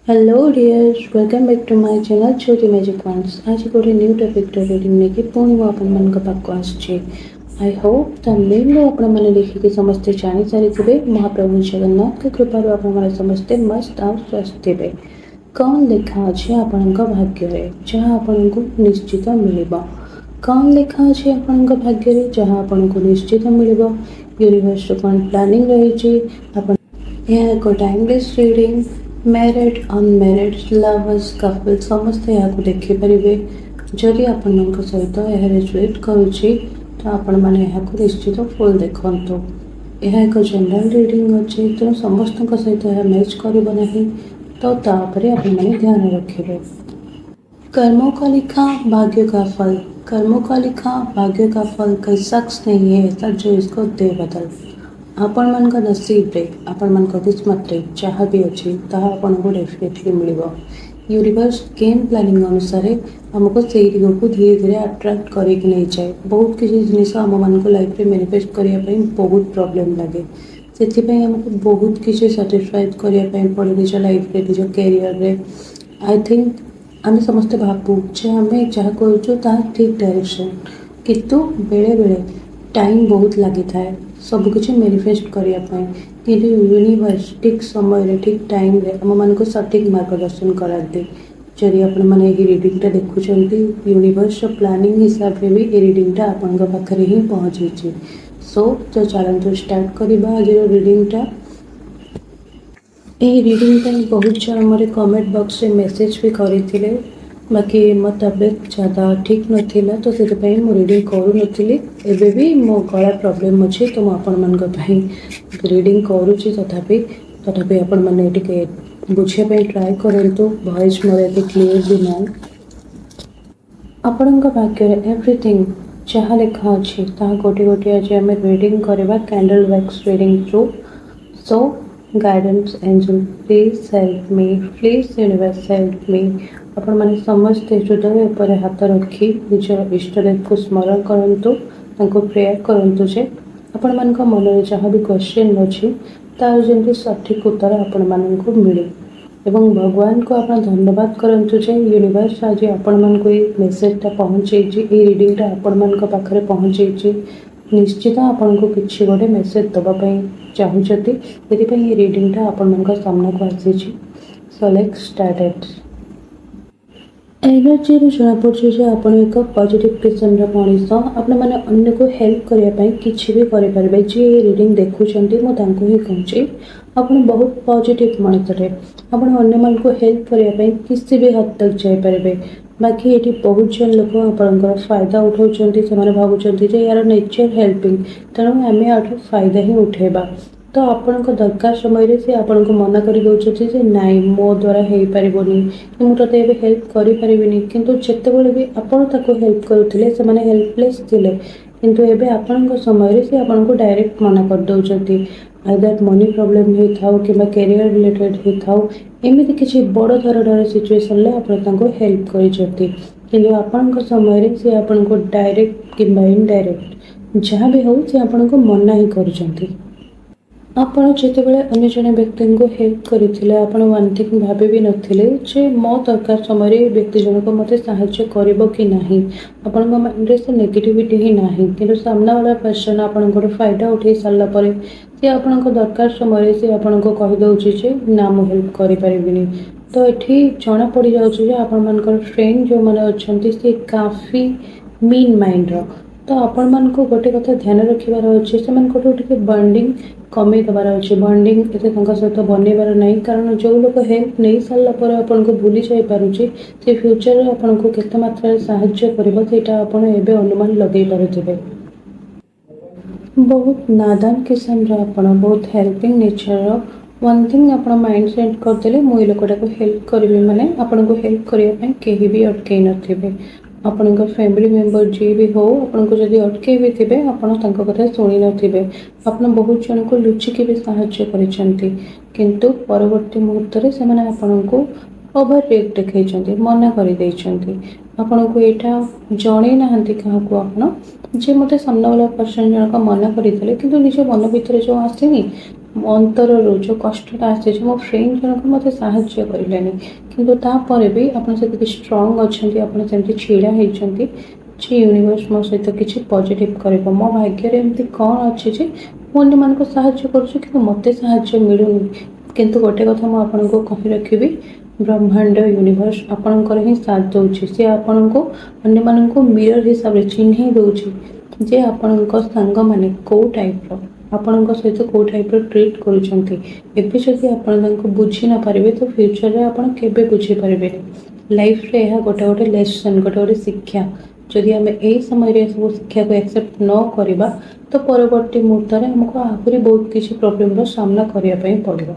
Hello dears, welcome back to my channel Jyoti magic wands. ଆଜି ଗୋଟେ new ଟପିକ୍ର reading ନେଇକି ପୁଣି ମୁଁ ଆପଣମାନଙ୍କ ପାଖକୁ ଆସିଛି। I Hope ଥମ୍ବନେଲ୍ରୁ ଆପଣମାନେ ଦେଖିକି ସମସ୍ତେ ଜାଣିସାରିଥିବେ। ମହାପ୍ରଭୁ ଜଗନ୍ନାଥଙ୍କ କୃପାରୁ ଆପଣମାନେ ସମସ୍ତେ ମସ୍ତ ଆଉ ସ୍ୱସ୍ଥ ଥିବେ। କ'ଣ ଲେଖା ଅଛି ଆପଣଙ୍କ ଭାଗ୍ୟରେ, ଯାହା ଆପଣଙ୍କୁ ନିଶ୍ଚିତ ମିଳିବ? କ'ଣ ଲେଖା ଅଛି ଆପଣଙ୍କ ଭାଗ୍ୟରେ, ଯାହା ଆପଣଙ୍କୁ ନିଶ୍ଚିତ ମିଳିବ? ୟୁନିଭର୍ସର କ'ଣ ପ୍ଲାନିଂ ରହିଛି ଆପଣ? ଏହା ଏକ timeless reading. Married, unmarried, lovers, couple ସମସ୍ତେ ଏହାକୁ ଦେଖିପାରିବେ। ଯଦି ଆପଣଙ୍କ ସହିତ ଏହା ରେଜୋନେଟ୍ କରୁଛି, ତ ଆପଣମାନେ ଏହାକୁ ନିଶ୍ଚିତ ଫୁଲ୍ ଦେଖନ୍ତୁ। ଏହା ଏକ ଜେନେରାଲ ରିଡ଼ିଂ ଅଛି, ତେଣୁ ସମସ୍ତଙ୍କ ସହିତ ଏହା ମ୍ୟାଚ୍ କରିବ ନାହିଁ, ତ ତା ଉପରେ ଆପଣମାନେ ଧ୍ୟାନ ରଖିବେ। कर्मों का लिखा भाग्य का फल, कर्मों का लिखा भाग्य का फल, कोई शख्स नहीं है ऐसा जो इसको दे बदल। ଆପଣମାନଙ୍କ ନସିବରେ, ଆପଣମାନଙ୍କ କିସ୍ମତରେ ଯାହା ବି ଅଛି, ତାହା ଆପଣଙ୍କୁ ଡେଫିନେଟଲି ମିଳିବ। ୟୁନିଭର୍ସ ଗେମ୍ ପ୍ଲାନିଂ ଅନୁସାରେ ଆମକୁ ସେଇ ଦିଗକୁ ଧୀରେ ଧୀରେ ଆଟ୍ରାକ୍ଟ କରିକି ନେଇଯାଏ। ବହୁତ କିଛି ଜିନିଷ ଆମମାନଙ୍କୁ ଲାଇଫରେ ମ୍ୟାନିଫେଷ୍ଟ କରିବା ପାଇଁ ବହୁତ ପ୍ରୋବ୍ଲେମ୍ ଲାଗେ। ସେଥିପାଇଁ ଆମକୁ ବହୁତ କିଛି ସାଟିସ୍ଫାଇଡ୍ କରିବା ପାଇଁ ପଡ଼େ ନିଜ ଲାଇଫରେ, ନିଜ କ୍ୟାରିୟରରେ। I think ଆମେ ସମସ୍ତେ ଭାବୁ ଯେ ଆମେ ଯାହା କରୁଛୁ ତାହା ଠିକ୍ ଡାଇରେକ୍ସନ୍, କିନ୍ତୁ ବେଳେବେଳେ ଟାଇମ୍ ବହୁତ ଲାଗିଥାଏ ସବୁକିଛି ମ୍ୟାନିଫେଷ୍ଟ କରିବା ପାଇଁ। କିନ୍ତୁ ୟୁନିଭର୍ସ ଠିକ୍ ସମୟରେ, ଠିକ୍ ଟାଇମ୍ରେ ଆମମାନଙ୍କୁ ସଠିକ୍ ମାର୍ଗଦର୍ଶନ କରାନ୍ତି। ଯଦି ଆପଣମାନେ ଏହି ରିଡ଼ିଂଟା ଦେଖୁଛନ୍ତି, ୟୁନିଭର୍ସର ପ୍ଲାନିଂ ହିସାବରେ ବି ଏ ରିଡ଼ିଂଟା ଆପଣଙ୍କ ପାଖରେ ହିଁ ପହଞ୍ଚିଛି। ସୋ ତ ଚାଲନ୍ତୁ ଷ୍ଟାର୍ଟ କରିବା ଆଜିର ରିଡ଼ିଂଟା। ଏହି ରିଡ଼ିଂ ପାଇଁ ବହୁତ ଜଣ ମୋର କମେଣ୍ଟ ବକ୍ସରେ ମେସେଜ୍ ବି କରିଥିଲେ। ବାକି ମୋ ତବିୟତ ज़्यादा ଠିକ୍ ନଥିଲା, ତ ସେଥିପାଇଁ ମୁଁ ରିଡ଼ିଂ କରୁନଥିଲି। ଏବେ ବି ମୋ ଗଳା ପ୍ରୋବ୍ଲେମ୍ ଅଛି, ତ ମୁଁ ଆପଣମାନଙ୍କ ପାଇଁ ରିଡ଼ିଂ କରୁଛି ତଥାପି। ତଥାପି ଆପଣମାନେ ଟିକେ ବୁଝିବା ପାଇଁ ଟ୍ରାଏ କରନ୍ତୁ। ଭଏସ୍ ମୋର ଏତେ କ୍ଲିୟର ବି ନାହିଁ। ଆପଣଙ୍କ ଭାଗ୍ୟରେ ଏଭ୍ରିଥିଙ୍ଗ ଯାହା ଲେଖା ଅଛି, ତାହା ଗୋଟି ଗୋଟି ଆଜି ଆମେ ରିଡ଼ିଂ କରିବା candle wax reading through. So guidance angel, please help me. Please universe, help me. ଆପଣମାନେ ସମସ୍ତେ ହୃଦୟ ଉପରେ ହାତ ରଖି ନିଜର ଇଷ୍ଟଦେବକୁ ସ୍ମରଣ କରନ୍ତୁ। ତାଙ୍କୁ ପ୍ରେୟାର କରନ୍ତୁ ଯେ ଆପଣମାନଙ୍କ ମନରେ ଯାହା ବି କ୍ୱେଶ୍ଚିନ୍ ଅଛି, ତାର ଯେମିତି ସଠିକ୍ ଉତ୍ତର ଆପଣମାନଙ୍କୁ ମିଳୁ ଏବଂ ଭଗବାନଙ୍କୁ ଆପଣ ଧନ୍ୟବାଦ କରନ୍ତୁ ଯେ ୟୁନିଭର୍ସ ଆଜି ଆପଣମାନଙ୍କୁ ଏଇ ମେସେଜଟା ପହଞ୍ଚେଇଛି, ଏଇ ରିଡ଼ିଂଟା ଆପଣମାନଙ୍କ ପାଖରେ ପହଞ୍ଚେଇଛି। ନିଶ୍ଚିତ ଆପଣଙ୍କୁ କିଛି ଗୋଟେ ମେସେଜ ଦେବା ପାଇଁ ଚାହୁଁଛନ୍ତି, ସେଥିପାଇଁ ଏ ରିଡ଼ିଂଟା ଆପଣମାନଙ୍କ ସାମ୍ନାକୁ ଆସିଛି। So let's start it. ଏନର୍ଜିରୁ ଜଣାପଡ଼ୁଛି ଯେ ଆପଣ ଏକ ପଜିଟିଭ୍ କିସମର ମଣିଷ। ଆପଣମାନେ ଅନ୍ୟକୁ ହେଲ୍ପ କରିବା ପାଇଁ କିଛି ବି କରିପାରିବେ। ଯିଏ ଏ ରିଡ଼ିଂ ଦେଖୁଛନ୍ତି, ମୁଁ ତାଙ୍କୁ ହିଁ କହୁଛି। ଆପଣ ବହୁତ ପଜିଟିଭ୍ ମଣିଷଟେ। ଆପଣ ଅନ୍ୟମାନଙ୍କୁ ହେଲ୍ପ କରିବା ପାଇଁ କିଛି ବି ହଦ ତକ ଯାଇପାରିବେ। ବାକି ଏଠି ବହୁତ ଜଣ ଲୋକ ଆପଣଙ୍କର ଫାଇଦା ଉଠାଉଛନ୍ତି। ସେମାନେ ଭାବୁଛନ୍ତି ଯେ ୟାର ନେଚର ହେଲ୍ପିଂ, ତେଣୁ ଆମେ ୟାଠୁ ଫାଇଦା ହିଁ ଉଠେଇବା। ତ ଆପଣଙ୍କ ଦରକାର ସମୟରେ ସେ ଆପଣଙ୍କୁ ମନା କରିଦେଉଛନ୍ତି ଯେ ନାଇଁ, ମୋ ଦ୍ୱାରା ହେଇପାରିବନି କି ମୁଁ ତୋତେ ଏବେ ହେଲ୍ପ କରିପାରିବିନି। କିନ୍ତୁ ଯେତେବେଳେ ବି ଆପଣ ତାକୁ ହେଲ୍ପ କରୁଥିଲେ, ସେମାନେ ହେଲ୍ପଲେସ୍ ଥିଲେ। କିନ୍ତୁ ଏବେ ଆପଣଙ୍କ ସମୟରେ ସେ ଆପଣଙ୍କୁ ଡାଇରେକ୍ଟ ମନା କରିଦେଉଛନ୍ତି। ଆଇଦର ମନି ପ୍ରୋବ୍ଲେମ୍ ହେଇଥାଉ କିମ୍ବା କ୍ୟାରିୟର ରିଲେଟେଡ଼୍ ହେଇଥାଉ, ଏମିତି କିଛି ବଡ଼ ଧରଣର ସିଚୁଏସନ୍ରେ ଆପଣ ତାଙ୍କୁ ହେଲ୍ପ କରିଛନ୍ତି। କିନ୍ତୁ ଆପଣଙ୍କ ସମୟରେ ସେ ଆପଣଙ୍କୁ ଡାଇରେକ୍ଟ କିମ୍ବା ଇନଡାଇରେକ୍ଟ ଯାହା ବି ହେଉ, ସେ ଆପଣଙ୍କୁ ମନା ହିଁ କରୁଛନ୍ତି। ଆପଣ ଯେତେବେଳେ ଅନ୍ୟ ଜଣେ ବ୍ୟକ୍ତିଙ୍କୁ ହେଲ୍ପ କରିଥିଲେ, ଆପଣ ୱାନ୍ ଥିଙ୍ଗ ଭାବି ବି ନଥିଲେ ଯେ ମୋ ଦରକାର ସମୟରେ ଏ ବ୍ୟକ୍ତି ଜଣକ ମୋତେ ସାହାଯ୍ୟ କରିବ କି ନାହିଁ। ଆପଣଙ୍କ ମାଇଣ୍ଡରେ ସେ ନେଗେଟିଭିଟି ହିଁ ନାହିଁ। କିନ୍ତୁ ସାମ୍ନାବାଲା ପର୍ସନ୍ ଆପଣଙ୍କଠୁ ଫାଇଦା ଉଠେଇ ସାରିଲା ପରେ ସେ ଆପଣଙ୍କ ଦରକାର ସମୟରେ ସେ ଆପଣଙ୍କୁ କହିଦେଉଛି ଯେ ନା, ମୁଁ ହେଲ୍ପ କରିପାରିବିନି। ତ ଏଠି ଜଣା ପଡ଼ିଯାଉଛି ଯେ ଆପଣମାନଙ୍କର ଫ୍ରେଣ୍ଡ ଯେଉଁମାନେ ଅଛନ୍ତି, ସେ କାଫି ମିନ୍ ମାଇଣ୍ଡର। ତ ଆପଣମାନଙ୍କୁ ଗୋଟେ କଥା ଧ୍ୟାନ ରଖିବାର ଅଛି, ସେମାନଙ୍କଠୁ ଟିକେ ବଣ୍ଡିଙ୍ଗ କମେଇ ଦେବାର ଅଛି। ବଣ୍ଡିଙ୍ଗ ଏତେ ତାଙ୍କ ସହିତ ବନେଇବାର ନାହିଁ, କାରଣ ଯେଉଁ ଲୋକ ହେଲ୍ପ ନେଇ ସାରିଲା ପରେ ଆପଣଙ୍କୁ ଭୁଲି ଯାଇପାରୁଛି, ସେ ଫ୍ୟୁଚରରେ ଆପଣଙ୍କୁ କେତେ ମାତ୍ରାରେ ସାହାଯ୍ୟ କରିବ, ସେଇଟା ଆପଣ ଏବେ ଅନୁମାନ ଲଗେଇ ପାରୁଥିବେ। ବହୁତ ନାଦାନ କିସମର ଆପଣ, ବହୁତ ହେଲ୍ପିଂ ନେଚରର। ୱାନ୍ ଥିଙ୍ଗ ଆପଣ ମାଇଣ୍ଡ ସେଟ୍ କରିଦେଲେ, ମୁଁ ଏ ଲୋକଟାକୁ ହେଲ୍ପ କରିବି ମାନେ, ଆପଣଙ୍କୁ ହେଲ୍ପ କରିବା ପାଇଁ କେହି ବି ଅଟକେଇ ନଥିବେ। ଆପଣଙ୍କ ଫ୍ୟାମିଲି ମେମ୍ବର ଯିଏ ବି ହଉ, ଆପଣଙ୍କୁ ଯଦି ଅଟକେଇ ବି ଥିବେ, ଆପଣ ତାଙ୍କ କଥା ଶୁଣି ନଥିବେ। ଆପଣ ବହୁତ ଜଣଙ୍କୁ ଲୁଚିକି ବି ସାହାଯ୍ୟ କରିଛନ୍ତି, କିନ୍ତୁ ପରବର୍ତ୍ତୀ ମୁହୂର୍ତ୍ତରେ ସେମାନେ ଆପଣଙ୍କୁ ଓଭର ରିଏକ୍ଟ ଦେଖେଇଛନ୍ତି, ମନା କରିଦେଇଛନ୍ତି। ଆପଣଙ୍କୁ ଏଇଟା ଜଣେଇ ନାହାନ୍ତି କାହାକୁ ଆପଣ ଯେ ମୋତେ ସାମ୍ନାବାଲା ପର୍ସନ୍ ଜଣକ ମନା କରିଥିଲେ, କିନ୍ତୁ ନିଜ ମନ ଭିତରେ ଯେଉଁ ଆସିନି ଅନ୍ତରରୁ ଯେଉଁ କଷ୍ଟଟା ଆସିଛି, ମୋ ଫ୍ରେଣ୍ଡ ଜଣକ ମୋତେ ସାହାଯ୍ୟ କରିଲେନି। କିନ୍ତୁ ତାପରେ ବି ଆପଣ ସେତିକି ଷ୍ଟ୍ରଙ୍ଗ ଅଛନ୍ତି, ଆପଣ ସେମିତି ଛିଡ଼ା ହେଇଛନ୍ତି ଯେ ୟୁନିଭର୍ସ ମୋ ସହିତ କିଛି ପଜିଟିଭ୍ କରିବ। ମୋ ଭାଗ୍ୟରେ ଏମିତି କ'ଣ ଅଛି ଯେ ମୁଁ ଅନ୍ୟମାନଙ୍କୁ ସାହାଯ୍ୟ କରୁଛି, କିନ୍ତୁ ମୋତେ ସାହାଯ୍ୟ ମିଳୁନି? କିନ୍ତୁ ଗୋଟେ କଥା ମୁଁ ଆପଣଙ୍କୁ କହି ରଖିବି, ବ୍ରହ୍ମାଣ୍ଡ, ୟୁନିଭର୍ସ ଆପଣଙ୍କର ହିଁ ସାଥ ଦେଉଛି। ସେ ଆପଣଙ୍କୁ ଅନ୍ୟମାନଙ୍କୁ ମିରର ହିସାବରେ ଚିହ୍ନେଇ ଦେଉଛି ଯେ ଆପଣଙ୍କ ସାଙ୍ଗମାନେ କେଉଁ ଟାଇପ୍ର, ଆପଣଙ୍କ ସହିତ କେଉଁ ଟାଇପ୍ର ଟ୍ରିଟ୍ କରୁଛନ୍ତି। ଏବେ ଯଦି ଆପଣ ତାଙ୍କୁ ବୁଝି ନ ପାରିବେ, ତ ଫ୍ୟୁଚରରେ ଆପଣ କେବେ ବୁଝିପାରିବେନି। ଲାଇଫରେ ଏହା ଗୋଟେ ଗୋଟେ ଲେସନ୍, ଗୋଟେ ଗୋଟେ ଶିକ୍ଷା। ଯଦି ଆମେ ଏଇ ସମୟରେ ଏସବୁ ଶିକ୍ଷାକୁ ଆକ୍ସେପ୍ଟ ନ କରିବା, ତ ପରବର୍ତ୍ତୀ ମୁହୂର୍ତ୍ତରେ ଆମକୁ ଆହୁରି ବହୁତ କିଛି ପ୍ରୋବ୍ଲେମର ସାମ୍ନା କରିବା ପାଇଁ ପଡ଼ିବ।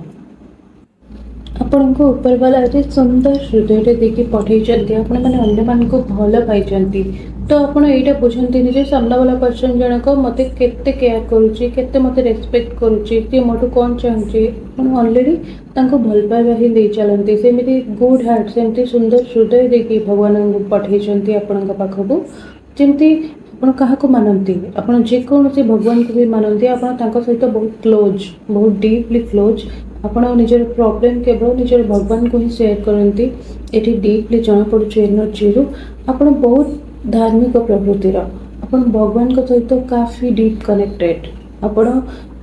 ଆପଣଙ୍କୁ ଉପରବାଲା ଏତେ ସୁନ୍ଦର ହୃଦୟଟେ ଦେଇକି ପଠେଇଛନ୍ତି। ଆପଣମାନେ ଅନ୍ୟମାନଙ୍କୁ ଭଲ ପାଇଛନ୍ତି, ତ ଆପଣ ଏଇଟା ବୁଝନ୍ତିନି ଯେ ସାମ୍ନାବାଲା ପର୍ସନ୍ ଜଣକ ମୋତେ କେତେ କେୟାର କରୁଛି, କେତେ ମୋତେ ରେସପେକ୍ଟ କରୁଛି, ସିଏ ମୋଠୁ କ'ଣ ଚାହୁଁଛି। ଆପଣ ଅଲରେଡ଼ି ତାଙ୍କୁ ଭଲ ପାଇବା ହିଁ ଦେଇ ଚାଲନ୍ତି। ସେମିତି ଗୁଡ୍ ହାର୍ଟ, ସେମିତି ସୁନ୍ଦର ହୃଦୟ ଦେଇକି ଭଗବାନଙ୍କୁ ପଠେଇଛନ୍ତି ଆପଣଙ୍କ ପାଖକୁ। ଯେମିତି ଆପଣ କାହାକୁ ମାନନ୍ତି, ଆପଣ ଯେକୌଣସି ଭଗବାନଙ୍କୁ ବି ମାନନ୍ତି, ଆପଣ ତାଙ୍କ ସହିତ ବହୁତ କ୍ଲୋଜ୍, ବହୁତ ଡିପଲି କ୍ଲୋଜ୍। ଆପଣ ନିଜର ପ୍ରୋବ୍ଲେମ୍ କେବଳ ନିଜର ଭଗବାନଙ୍କୁ ହିଁ ସେୟାର କରନ୍ତି। ଏଠି ଡିପଲି ଜଣାପଡ଼ୁଛି ଏନର୍ଜିରୁ, ଆପଣ ବହୁତ ଧାର୍ମିକ ପ୍ରବୃତ୍ତିର। ଆପଣ ଭଗବାନଙ୍କ ସହିତ କାଫି ଡିପ୍ କନେକ୍ଟେଡ୍। ଆପଣ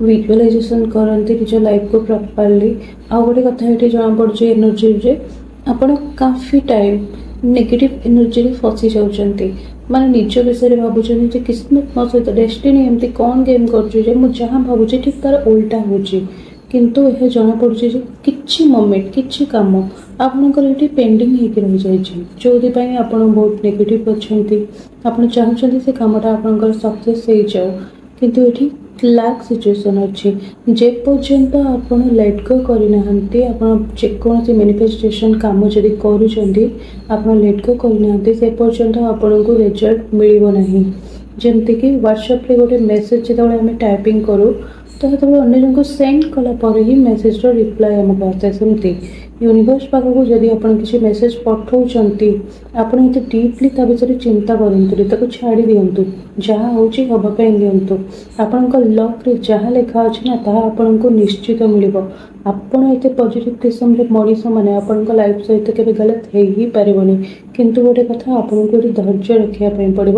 ଭିଜୁଆଲାଇଜେସନ୍ କରନ୍ତି ନିଜ ଲାଇଫକୁ ପ୍ରପରଲି। ଆଉ ଗୋଟେ କଥା ଏଠି ଜଣାପଡ଼ୁଛି ଏନର୍ଜିରେ, ଆପଣ କାଫି ଟାଇମ୍ ନେଗେଟିଭ୍ ଏନର୍ଜିରେ ଫସି ଯାଉଛନ୍ତି। ମାନେ ନିଜ ବିଷୟରେ ଭାବୁଛନ୍ତି ଯେ କିସ୍ମତ ମୋ ସହିତ, ଡେଷ୍ଟିନି ଏମିତି କ'ଣ ଗେମ୍ କରୁଛି ଯେ ମୁଁ ଯାହା ଭାବୁଛି, ଠିକ୍ ତାର ଓଲଟା ହେଉଛି। କିନ୍ତୁ ଏହା ଜଣାପଡ଼ୁଛି ଯେ କିଛି ମୋମେଣ୍ଟ, କିଛି କାମ ଆପଣଙ୍କର ଏଠି ପେଣ୍ଡିଂ ହେଇକି ରହିଯାଇଛି, ଯେଉଁଥିପାଇଁ ଆପଣ ବହୁତ ନେଗେଟିଭ୍ ଅଛନ୍ତି। ଆପଣ ଚାହୁଁଛନ୍ତି ସେ କାମଟା ଆପଣଙ୍କର ସକ୍ସେସ୍ ହେଇଯାଉ, କିନ୍ତୁ ଏଠି ଲାକ୍ ସିଚୁଏସନ୍ ଅଛି। ଯେପର୍ଯ୍ୟନ୍ତ ଆପଣ ଲେଟ୍ ଗୋ କରିନାହାନ୍ତି, ଆପଣ ଯେକୌଣସି ମ୍ୟାନିଫେଷ୍ଟେସନ୍ କାମ ଯଦି କରୁଛନ୍ତି, ଆପଣ ଲେଟ୍ ଗୋ କରିନାହାନ୍ତି, ସେ ପର୍ଯ୍ୟନ୍ତ ଆପଣଙ୍କୁ ରେଜଲ୍ଟ ମିଳିବ ନାହିଁ। ଯେମିତିକି ହ୍ୱାଟ୍ସଆପ୍ରେ ଗୋଟେ ମେସେଜ୍ ଯେତେବେଳେ ଆମେ ଟାଇପିଂ କରୁ, ତ ସେତେବେଳେ ଅନ୍ୟ ଜଣଙ୍କୁ ସେଣ୍ଡ କଲା ପରେ ହିଁ ମେସେଜର ରିପ୍ଲାଏ ଆମକୁ ଆସେ। ସେମିତି ୟୁନିଭର୍ସ ପାଖକୁ ଯଦି ଆପଣ କିଛି ମେସେଜ୍ ପଠାଉଛନ୍ତି, ଆପଣ ଏତେ ଡିପଲି ତା ବିଷୟରେ ଚିନ୍ତା କରନ୍ତୁନି। ତାକୁ ଛାଡ଼ି ଦିଅନ୍ତୁ, ଯାହା ହେଉଛି ହେବା ପାଇଁ ଦିଅନ୍ତୁ। ଆପଣଙ୍କ ଲକ୍ରେ ଯାହା ଲେଖା ଅଛି ନା, ତାହା ଆପଣଙ୍କୁ ନିଶ୍ଚିତ ମିଳିବ। ଆପଣ ଏତେ ପଜିଟିଭ୍ କିସମରେ ମଣିଷ ମାନେ ଆପଣଙ୍କ ଲାଇଫ୍ ସହିତ କେବେ ଗଲତ ହେଇ ହିଁ ପାରିବନି। କିନ୍ତୁ ଗୋଟେ କଥା, ଆପଣଙ୍କୁ ଏଠି ଧୈର୍ଯ୍ୟ ରଖିବା ପାଇଁ ପଡ଼ିବ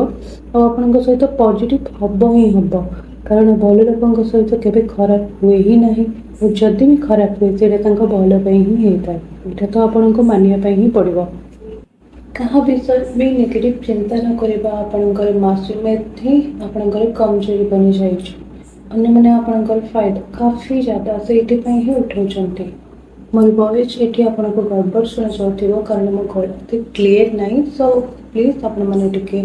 ଆଉ ଆପଣଙ୍କ ସହିତ ପଜିଟିଭ୍ ହବ ହିଁ ହବ, କାରଣ ଭଲ ଲୋକଙ୍କ ସହିତ କେବେ ଖରାପ ହୁଏ ହିଁ ନାହିଁ ଓ ଯଦି ବି ଖରାପ ହୁଏ, ସେଇଟା ତାଙ୍କ ଭଲ ପାଇଁ ହିଁ ହେଇଥାଏ। ଏଇଟା ତ ଆପଣଙ୍କୁ ମାନିବା ପାଇଁ ହିଁ ପଡ଼ିବ। କାହା ବିଷୟରେ ବି ନେଗେଟିଭ୍ ଚିନ୍ତା ନ କରିବା ଆପଣଙ୍କର ମାସୁମିୟତ ହିଁ ଆପଣଙ୍କର କମଜୋରି ବନିଯାଇଛି। ଅନ୍ୟମାନେ ଆପଣଙ୍କର ଫାଇଦା କାଫି ଜ୍ୟାଦା ସେଇଥିପାଇଁ ହିଁ ଉଠାଉଛନ୍ତି। ମୋର ଭଏସ୍ ଏଠି ଆପଣଙ୍କୁ ଗଡ଼ବଡ଼ ଶୁଣାଯାଉଥିବ, କାରଣ ମୋ ଗଳା ଏତେ କ୍ଲିୟର ନାହିଁ। ସୋ ପ୍ଲିଜ୍ ଆପଣମାନେ ଟିକେ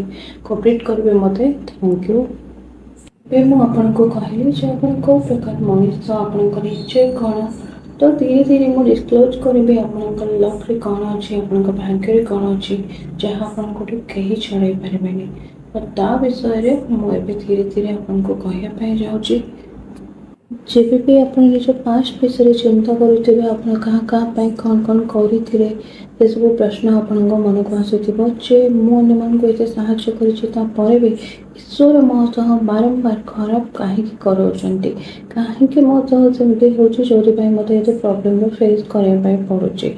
କୋଅପରେଟ୍ କରିବେ ମୋତେ। Thank you. ଏବେ ମୁଁ ଆପଣଙ୍କୁ କହିଲି ଯେ ଆପଣ କେଉଁ ପ୍ରକାର ମଣିଷ, ଆପଣଙ୍କ ନେଚର୍ କ'ଣ। ତ ଧୀରେ ଧୀରେ ମୁଁ ଡିସକ୍ଲୋଜ୍ କରିବି ଆପଣଙ୍କ ଲକ୍ରେ କ'ଣ ଅଛି, ଆପଣଙ୍କ ଭାଗ୍ୟରେ କ'ଣ ଅଛି, ଯାହା ଆପଣଙ୍କଠୁ କେହି ଛଡ଼େଇ ପାରିବେନି। ତ ତା ବିଷୟରେ ମୁଁ ଏବେ ଧୀରେ ଧୀରେ ଆପଣଙ୍କୁ କହିବା ପାଇଁ ଯାଉଛି। ଯେବେ ବି ଆପଣ ନିଜ ପାଷ୍ଟ ବିଷୟରେ ଚିନ୍ତା କରୁଥିବେ, ଆପଣ କାହା କାହା ପାଇଁ କ'ଣ କ'ଣ କରିଥିଲେ, ସେସବୁ ପ୍ରଶ୍ନ ଆପଣଙ୍କ ମନକୁ ଆସୁଥିବ ଯେ ମୁଁ ଅନ୍ୟମାନଙ୍କୁ ଏତେ ସାହାଯ୍ୟ କରିଛି, ତାପରେ ବି ଈଶ୍ୱର ମୋ ସହ ବାରମ୍ବାର ଖରାପ କାହିଁକି କରାଉଛନ୍ତି? କାହିଁକି ମୋ ସହ ସେମିତି ହେଉଛି, ଯେଉଁଥିପାଇଁ ମୋତେ ଏତେ ପ୍ରୋବ୍ଲେମର ଫେସ୍ କରିବା ପାଇଁ ପଡ଼ୁଛି?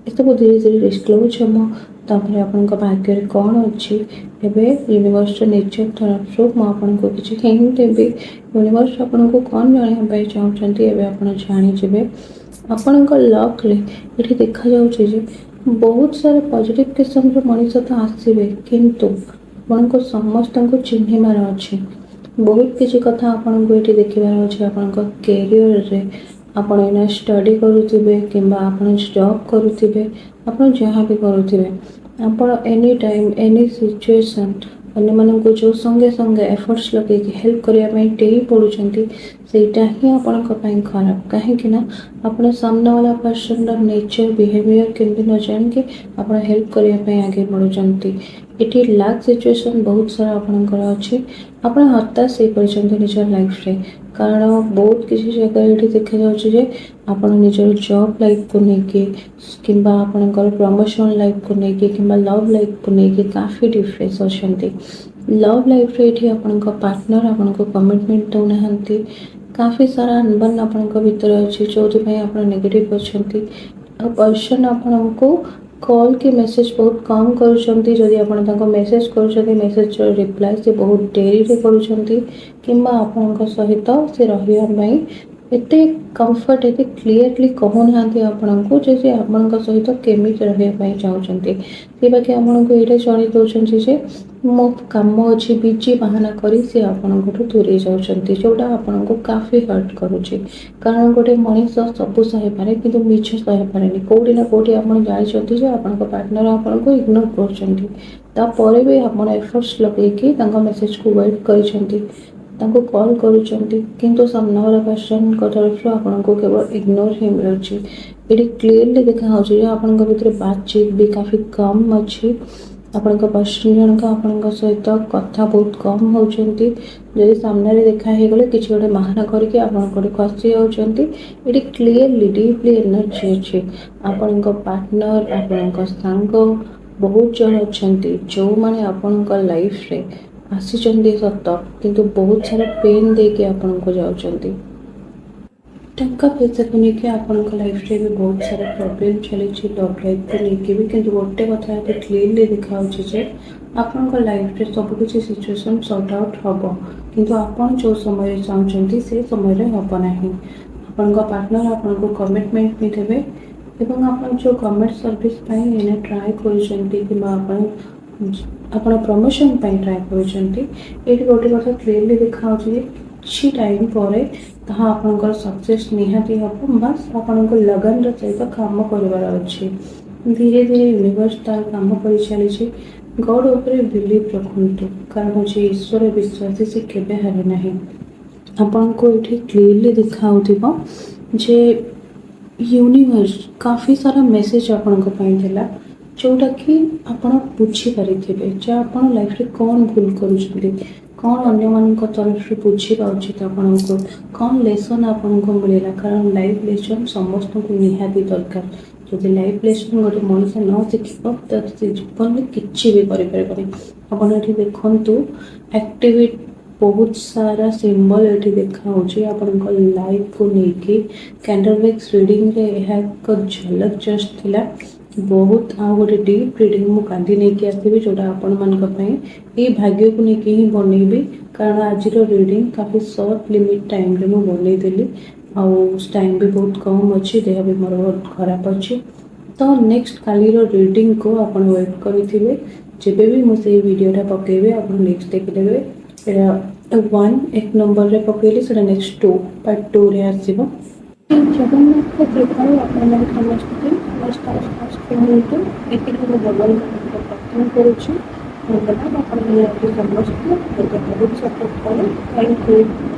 ଏସବୁ ଧୀରେ ଧୀରେ ଡିସକ୍ଲୋଜ୍ ହେବ। ତାପରେ ଆପଣଙ୍କ ଭାଗ୍ୟରେ କ'ଣ ଅଛି, ଏବେ ୟୁନିଭର୍ସର ନେଚର ତରଫରୁ ମୁଁ ଆପଣଙ୍କୁ କିଛି ହିଣ୍ଟ ଦେବି। ୟୁନିଭର୍ସ ଆପଣଙ୍କୁ କ'ଣ ଜଣାଇବା ପାଇଁ ଚାହୁଁଛନ୍ତି, ଏବେ ଆପଣ ଜାଣିଯିବେ। ଆପଣଙ୍କ ଲକ୍ରେ ଏଠି ଦେଖାଯାଉଛି ଯେ ବହୁତ ସାରା ପଜିଟିଭ୍ କିସମର ମଣିଷ ତ ଆସିବେ, କିନ୍ତୁ ଆପଣଙ୍କୁ ସମସ୍ତଙ୍କୁ ଚିହ୍ନିବାର ଅଛି। ବହୁତ କିଛି କଥା ଆପଣଙ୍କୁ ଏଠି ଦେଖିବାର ଅଛି। ଆପଣଙ୍କ କ୍ୟାରିୟରରେ ଆପଣ ଏଇନା ଷ୍ଟଡି କରୁଥିବେ କିମ୍ବା ଆପଣ ଜବ୍ କରୁଥିବେ, ଆପଣ ଯାହା ବି କରୁଥିବେ, ଆପଣ ଏନି ଟାଇମ୍, ଏନି ସିଚୁଏସନ୍ ଅନ୍ୟମାନଙ୍କୁ ଯେଉଁ ସଙ୍ଗେ ସଙ୍ଗେ ଏଫର୍ଟସ୍ ଲଗେଇକି ହେଲ୍ପ କରିବା ପାଇଁ ଡେଇଁ ପଡ଼ୁଛନ୍ତି, ସେଇଟା ହିଁ ଆପଣଙ୍କ ପାଇଁ ଖରାପ। କାହିଁକି ନା ଆପଣ ସାମ୍ନାବାଲା ପର୍ସନର ନେଚର୍, ବିହେଭିଅର୍ କେମିତି ନ ଜାଣିକି ଆପଣ ହେଲ୍ପ କରିବା ପାଇଁ ଆଗେଇ ବଢ଼ୁଛନ୍ତି। ଏଠି ଲାକ୍ ସିଚୁଏସନ୍ ବହୁତ ସାରା ଆପଣଙ୍କର ଅଛି। ଆପଣ ହତାଶ ହେଇପଡ଼ିଛନ୍ତି ନିଜ ଲାଇଫରେ, କାରଣ ବହୁତ କିଛି ଜାଗାରେ ଏଠି ଦେଖାଯାଉଛି ଯେ ଆପଣ ନିଜର ଜବ୍ ଲାଇଫକୁ ନେଇକି କିମ୍ବା ଆପଣଙ୍କର ପ୍ରମୋସନ୍ ଲାଇଫକୁ ନେଇକି କିମ୍ବା ଲଭ୍ ଲାଇଫକୁ ନେଇକି କାଫି ଡିଫରେନ୍ସ ଅଛନ୍ତି। ଲଭ୍ ଲାଇଫରେ ଏଠି ଆପଣଙ୍କ ପାର୍ଟନର ଆପଣଙ୍କୁ କମିଟମେଣ୍ଟ ଦେଉନାହାନ୍ତି। କାଫି ସାରା ଅନବନ ଆପଣଙ୍କ ଭିତରେ ଅଛି, ଯେଉଁଥିପାଇଁ ଆପଣ ନେଗେଟିଭ୍ ଅଛନ୍ତି। ଆଉ ପର୍ସନ୍ ଆପଣଙ୍କୁ କଲ୍ କି ମେସେଜ୍ ବହୁତ କମ୍ କରୁଛନ୍ତି। ଯଦି ଆପଣ ତାଙ୍କୁ ମେସେଜ୍ କରୁଛନ୍ତି, ମେସେଜ୍ର ରିପ୍ଲାଏ ସେ ବହୁତ ଡେରିରେ କରୁଛନ୍ତି କିମ୍ବା ଆପଣଙ୍କ ସହିତ ସେ ରହିବା ପାଇଁ ଏତେ କମ୍ଫର୍ଟ, ଏତେ କ୍ଲିଅରଲି କହୁନାହାନ୍ତି ଆପଣଙ୍କୁ ଯେ ସେ ଆପଣଙ୍କ ସହିତ କେମିତି ରହିବା ପାଇଁ ଚାହୁଁଛନ୍ତି। ସେ ବାକି ଆପଣଙ୍କୁ ଏଇଟା ଜଣେଇ ଦେଉଛନ୍ତି ଯେ ମୋ କାମ ଅଛି, ବିଜି ବାହାନା କରି ସେ ଆପଣଙ୍କଠୁ ଦୂରେଇ ଯାଉଛନ୍ତି, ଯେଉଁଟା ଆପଣଙ୍କୁ କାଫି ହର୍ଟ କରୁଛି। କାରଣ ଗୋଟେ ମଣିଷ ସବୁ ସହିପାରେ, କିନ୍ତୁ ମିଛ ସହିପାରେନି। କେଉଁଠି ନା କେଉଁଠି ଆପଣ ଜାଣିଛନ୍ତି ଯେ ଆପଣଙ୍କ ପାର୍ଟନର ଆପଣଙ୍କୁ ଇଗ୍ନୋର କରୁଛନ୍ତି। ତାପରେ ବି ଆପଣ ଏଫର୍ଟସ୍ ଲଗେଇକି ତାଙ୍କ ମେସେଜକୁ ୱେଟ୍ କରିଛନ୍ତି, ତାଙ୍କୁ କଲ୍ କରୁଛନ୍ତି, କିନ୍ତୁ ସାମ୍ନା ବାଲା ପର୍ସନଙ୍କ ତରଫରୁ ଆପଣଙ୍କୁ କେବଳ ଇଗ୍ନୋର ହିଁ ମିଳୁଛି। ଏଠି କ୍ଲିଅରଲି ଦେଖାହେଉଛି ଯେ ଆପଣଙ୍କ ଭିତରେ ବାତଚିତ ବି କାଫି କମ୍ ଅଛି। ଆପଣଙ୍କ ପର୍ସନ ଜଣକ ଆପଣଙ୍କ ସହିତ କଥା ବହୁତ କମ୍ ହେଉଛନ୍ତି। ଯଦି ସାମ୍ନାରେ ଦେଖା ହେଇଗଲେ, କିଛି ଗୋଟେ ବାହାନା କରିକି ଆପଣଙ୍କଠୁ ଖସି ଯାଉଛନ୍ତି। ଏଠି କ୍ଲିଅରଲି ଡିପଲି ଏନର୍ଜି ଅଛି। ଆପଣଙ୍କ ପାର୍ଟନର, ଆପଣଙ୍କ ସାଙ୍ଗ ବହୁତ ଜଣ ଅଛନ୍ତି, ଯେଉଁମାନେ ଆପଣଙ୍କ ଲାଇଫରେ ଆସିଛନ୍ତି ସତ, କିନ୍ତୁ ବହୁତ ସାରା ପେନ୍ ଦେଇକି ଆପଣଙ୍କୁ ଯାଉଛନ୍ତି। ଟଙ୍କା ପଇସାକୁ ନେଇକି ଆପଣଙ୍କ ଲାଇଫରେ ବି ବହୁତ ସାରା ପ୍ରୋବ୍ଲେମ୍ ଚାଲିଛି, ଲଭ୍ ଲାଇଫକୁ ନେଇକି ବି। କିନ୍ତୁ ଗୋଟେ କଥା ଏଠି କ୍ଲିଅରଲି ଦେଖାହେଉଛି ଯେ ଆପଣଙ୍କ ଲାଇଫରେ ସବୁକିଛି ସିଚୁଏସନ୍ ସର୍ଟ ଆଉଟ୍ ହେବ, କିନ୍ତୁ ଆପଣ ଯେଉଁ ସମୟରେ ଚାହୁଁଛନ୍ତି, ସେ ସମୟରେ ହେବ ନାହିଁ। ଆପଣଙ୍କ ପାର୍ଟନର ଆପଣଙ୍କୁ କମିଟମେଣ୍ଟ ବି ଦେବେ ଏବଂ ଆପଣ ଯେଉଁ ଗଭର୍ଣ୍ଣମେଣ୍ଟ ସର୍ଭିସ୍ ପାଇଁ ଏଇନା ଟ୍ରାଏ କରୁଛନ୍ତି କିମ୍ବା ଆପଣ ପ୍ରମୋସନ୍ ପାଇଁ ଟ୍ରାଏ କରୁଛନ୍ତି, ଏଇଠି ଗୋଟେ କଥା କ୍ଲିଅରଲି ଦେଖାହେଉଛି ଯେ କିଛି ଟାଇମ୍ ପରେ ତାହା ଆପଣଙ୍କର ସକ୍ସେସ୍ ନିହାତି ହେବ। ବାସ୍, ଆପଣଙ୍କୁ ଲଗନର ସହିତ କାମ କରିବାର ଅଛି। ଧୀରେ ଧୀରେ ୟୁନିଭର୍ସ ତାର କାମ କରିଚାଲିଛି। ଗଡ୍ ଉପରେ ବିଲିଭ୍ ରଖନ୍ତୁ, କାରଣ ଯିଏ ଈଶ୍ୱର ବିଶ୍ୱାସୀ, ସେ କେବେ ହାରେ ନାହିଁ। ଆପଣଙ୍କୁ ଏଠି କ୍ଲିଅରଲି ଦେଖାହେଉଥିବ ଯେ ୟୁନିଭର୍ସ କାଫି ସାରା ମେସେଜ୍ ଆପଣଙ୍କ ପାଇଁ ଥିଲା, ଯେଉଁଟାକି ଆପଣ ବୁଝିପାରିଥିବେ ଯେ ଆପଣ ଲାଇଫରେ କ'ଣ ଭୁଲ କରୁଛନ୍ତି, କ'ଣ ଅନ୍ୟମାନଙ୍କ ତରଫରୁ ବୁଝିବା ଉଚିତ ଆପଣଙ୍କୁ, କ'ଣ ଲେସନ୍ ଆପଣଙ୍କୁ ମିଳିଲା। କାରଣ ଲାଇଫ୍ ଲେସନ୍ ସମସ୍ତଙ୍କୁ ନିହାତି ଦରକାର। ଯଦି ଲାଇଫ୍ ଲେସନ୍ ଗୋଟେ ମଣିଷ ନ ଶିଖିବ, ତ ସେ ଜୀବନରେ କିଛି ବି କରିପାରିବନି। ଆପଣ ଏଠି ଦେଖନ୍ତୁ, ଆକ୍ଟିଭିଟି ବହୁତ ସାରା ସିମ୍ବଲ ଏଠି ଦେଖାହେଉଛି ଆପଣଙ୍କ ଲାଇଫକୁ ନେଇକି। କ୍ୟାଣ୍ଡଲ ୱିକ୍ସ ରିଡ଼ିଂରେ ଏହା ଏକ ଝଲକ ଜଷ୍ଟ ଥିଲା। ବହୁତ ଆଉ ଗୋଟେ ଡିପ୍ ରିଡ଼ିଂ ମୁଁ କାଲି ନେଇକି ଆସିବି, ଯେଉଁଟା ଆପଣମାନଙ୍କ ପାଇଁ ଏଇ ଭାଗ୍ୟକୁ ନେଇକି ହିଁ ବନେଇବି। କାରଣ ଆଜିର ରିଡ଼ିଂ କାଫି ସର୍ଟ ଲିମିଟ୍ ଟାଇମ୍ରେ ମୁଁ ବନେଇଦେଲି ଆଉ ଟାଇମ୍ ବି ବହୁତ କମ୍ ଅଛି। ଦେହ ବି ମୋର ବହୁତ ଖରାପ ଅଛି। ତ ନେକ୍ସଟ କାଲିର ରିଡ଼ିଂକୁ ଆପଣ ୱେଟ୍ କରିଥିବେ। ଯେବେ ବି ମୁଁ ସେଇ ଭିଡ଼ିଓଟା ପକେଇବି, ଆପଣ ନେକ୍ସଟ ଦେଖିଦେବେ। ଏଇଟା ୱାନ୍, ଏକ ନମ୍ବରରେ ପକେଇଲି, ସେଇଟା ନେକ୍ସଟ ଟୁ, ପାର୍ଟ ଟୁରେ ଆସିବ। ଜଗନ୍ନାଥଙ୍କ କୃପାରୁ ଆପଣମାନେ ସମସ୍ତେ ସମସ୍ତ ସୁସ୍ଥ ରୁହନ୍ତୁ, ଏତିକି ମୁଁ ଭଗବାନଙ୍କ ପାଖରେ ପ୍ରାର୍ଥନା କରୁଛି। ଧନ୍ୟବାଦ। ଆପଣମାନେ ଆଜି ସମସ୍ତେ ମୋତେ ବହୁତ ସପୋର୍ଟ କଲେ। Thank you.